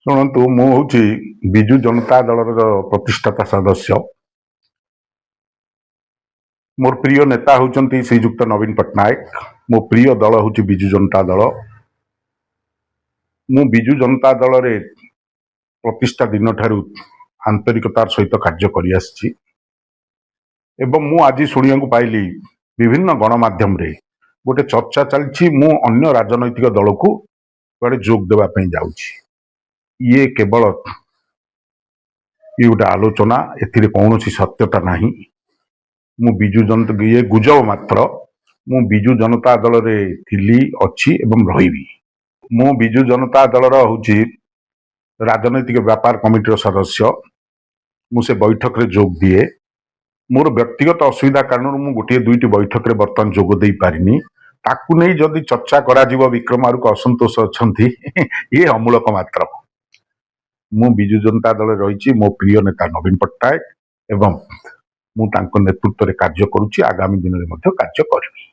ଶୁଣନ୍ତୁ, ମୁଁ ହେଉଛି ବିଜୁ ଜନତା ଦଳର ପ୍ରତିଷ୍ଠାତା ସଦସ୍ୟ। ମୋର ପ୍ରିୟ ନେତା ହେଉଛନ୍ତି ଶ୍ରୀଯୁକ୍ତ ନବୀନ ପଟ୍ଟନାୟକ। ମୋ ପ୍ରିୟ ଦଳ ହେଉଛି ବିଜୁ ଜନତା ଦଳ। ମୁଁ ବିଜୁ ଜନତା ଦଳରେ ପ୍ରତିଷ୍ଠା ଦିନଠାରୁ ଆନ୍ତରିକତାର ସହିତ କାର୍ଯ୍ୟ କରିଆସିଛି ଏବଂ ମୁଁ ଆଜି ଶୁଣିବାକୁ ପାଇଲି, ବିଭିନ୍ନ ଗଣମାଧ୍ୟମରେ ଗୋଟେ ଚର୍ଚ୍ଚା ଚାଲିଛି, ମୁଁ ଅନ୍ୟ ରାଜନୈତିକ ଦଳକୁ କୁଆଡ଼େ ଯୋଗ ଦେବା ପାଇଁ ଯାଉଛି। ଇଏ କେବଳ ଇଏ ଗୋଟେ ଆଲୋଚନା, ଏଥିରେ କୌଣସି ସତ୍ୟତା ନାହିଁ। ମୁଁ ବିଜୁ ଜନତା, ଇଏ ଗୁଜବ ମାତ୍ର। ମୁଁ ବିଜୁ ଜନତା ଦଳରେ ଥିଲି, ଅଛି ଏବଂ ରହିବି। ମୁଁ ବିଜୁ ଜନତା ଦଳର ହେଉଛି ରାଜନୈତିକ ବ୍ୟାପାର କମିଟିର ସଦସ୍ୟ। ମୁଁ ସେ ବୈଠକରେ ଯୋଗ ଦିଏ। ମୋର ବ୍ୟକ୍ତିଗତ ଅସୁବିଧା କାରଣରୁ ମୁଁ ଗୋଟିଏ ଦୁଇଟି ବୈଠକରେ ବର୍ତ୍ତମାନ ଯୋଗ ଦେଇପାରିନି। ତାକୁ ନେଇ ଯଦି ଚର୍ଚ୍ଚା କରାଯିବ, ବିକ୍ରମ ଆରୁଖ ଅସନ୍ତୋଷ ଅଛନ୍ତି, ଇଏ ଅମୂଳକ ମାତ୍ର। ମୁଁ ବିଜୁ ଜନତା ଦଳରେ ରହିଛି। ମୋ ପ୍ରିୟ ନେତା ନବୀନ ପଟ୍ଟନାୟକ ଏବଂ ମୁଁ ତାଙ୍କ ନେତୃତ୍ୱରେ କାର୍ଯ୍ୟ କରୁଛି, ଆଗାମୀ ଦିନରେ ମଧ୍ୟ କାର୍ଯ୍ୟ କରିବି।